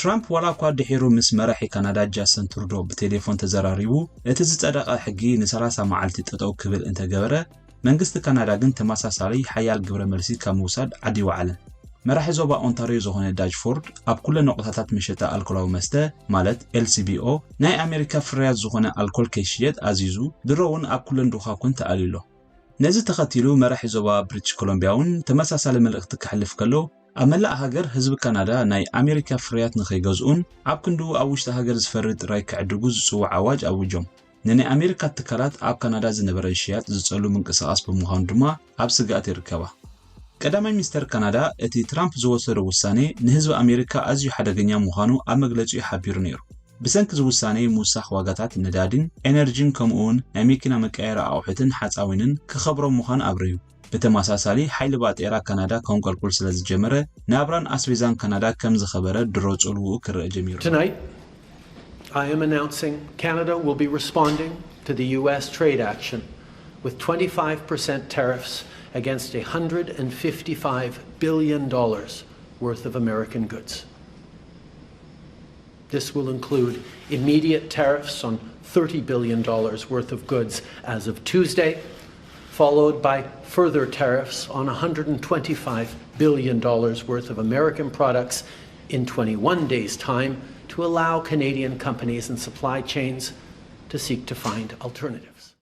ትራምፕ ዋላ እኳ ድሒሩ ምስ መራሒ ካናዳ ጃሰን ትሩዶ ብቴሌፎን ተዘራሪቡ፣ እቲ ዝጸደቐ ሕጊ ን30 መዓልቲ ጠጠው ክብል እንተገበረ፣ መንግስቲ ካናዳ ግን ተመሳሳሊ ሓያል ግብረ መልሲ ካብ ምውሳድ ዓዲ ይወዓለን። መራሒ ዞባ ኦንታርዮ ዝኾነ ዳጅፎርድ ኣብ ኩለ ነቑጣታት መሸጣ ኣልኮላዊ መስተ፣ ማለት ኤልሲቢኦ፣ ናይ ኣሜሪካ ፍርያት ዝኾነ ኣልኮል ከይሽየጥ ኣዚዙ፣ ድሮ እውን ኣብ ኩለን ድኳኩን ተኣልዩ ኣሎ። ነዚ ተኸቲሉ መራሒ ዞባ ብሪቲሽ ኮሎምቢያ እውን ተመሳሳሊ መልእኽቲ ከሕልፍ ከሎ፣ ኣብ መላእ ሃገር ህዝቢ ካናዳ ናይ ኣሜሪካ ፍርያት ንኸይገዝኡን ኣብ ክንድኡ ኣብ ውሽጢ ሃገር ዝፈሪ ጥራይ ክዕድጉ ዝጽውዕ ኣዋጅ ኣዊጆም። ንናይ ኣሜሪካ ትካላት ኣብ ካናዳ ዝነበረ ሽያጥ ዝጸሉ ምንቅስቓስ ብምዃኑ ድማ ኣብ ስግኣት ይርከባ። ቀዳማይ ሚኒስተር ካናዳ እቲ ትራምፕ ዝወሰዶ ውሳኔ ንህዝቢ ኣሜሪካ ኣዝዩ ሓደገኛ ምዃኑ ኣብ መግለጺኡ ሓቢሩ ነይሩ። ብሰንኪ እዚ ውሳኔ ምውሳኽ ዋጋታት ነዳዲን ኤነርጂን ከምኡውን ናይ መኪና መቀየሪ ኣቑሑትን ሓጻዊንን ክኸብሮም ምዃኑ ኣብርዩ። ብተመሳሳሊ ሓይሊ ባጤራ ካናዳ ከንቆልቁል ስለ ዝጀመረ ናብራን ኣስቤዛን ካናዳ ከም ዝኸበረ ድሮ ጽልውኡ ክረአ ጀሚሩ። Tonight, I am announcing Canada will be responding to the U S trade action with twenty-five percent tariffs against $155 billion worth of American goods. This will include immediate tariffs on $30 billion worth of goods as of Tuesday, followed by further tariffs on $125 billion worth of American products in twenty-one days' time to allow Canadian companies and supply chains to seek to find alternatives.